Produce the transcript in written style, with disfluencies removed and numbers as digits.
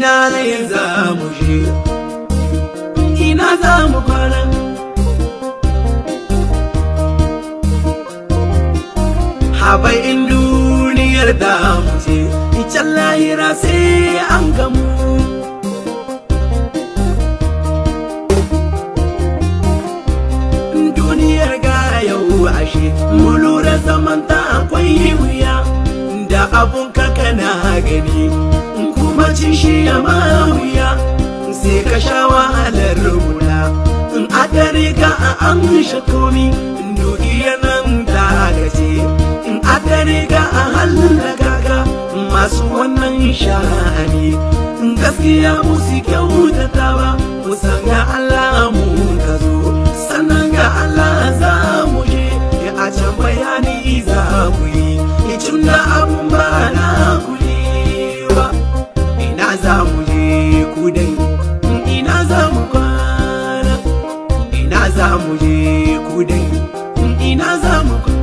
Ina ne za mu je, ina za mu kwana? Haba in duniyar da mu ce, can lahira sai an gamu. Duniyar ga yau ashe, mu lura zaman ta akwai wuya, da abun ka kana gani, kuma cin shi ya ma wuya, sai ka sha wahalar rubula. In a dare ka a amsha komi, dukiyar nan ta gace. In a dare ka a hallaka ka, masu wannan sha'ani. Gaskiya musu kyautata ba, mu san ga Allah mu ka zo, sannan ga Allah za mu je, a can bayani za ku yi, tun da abun ba na kuli ba. Ina za mu je ku dai, ina za mu kwana, ina za mu je ku dai, ina za mu kwana.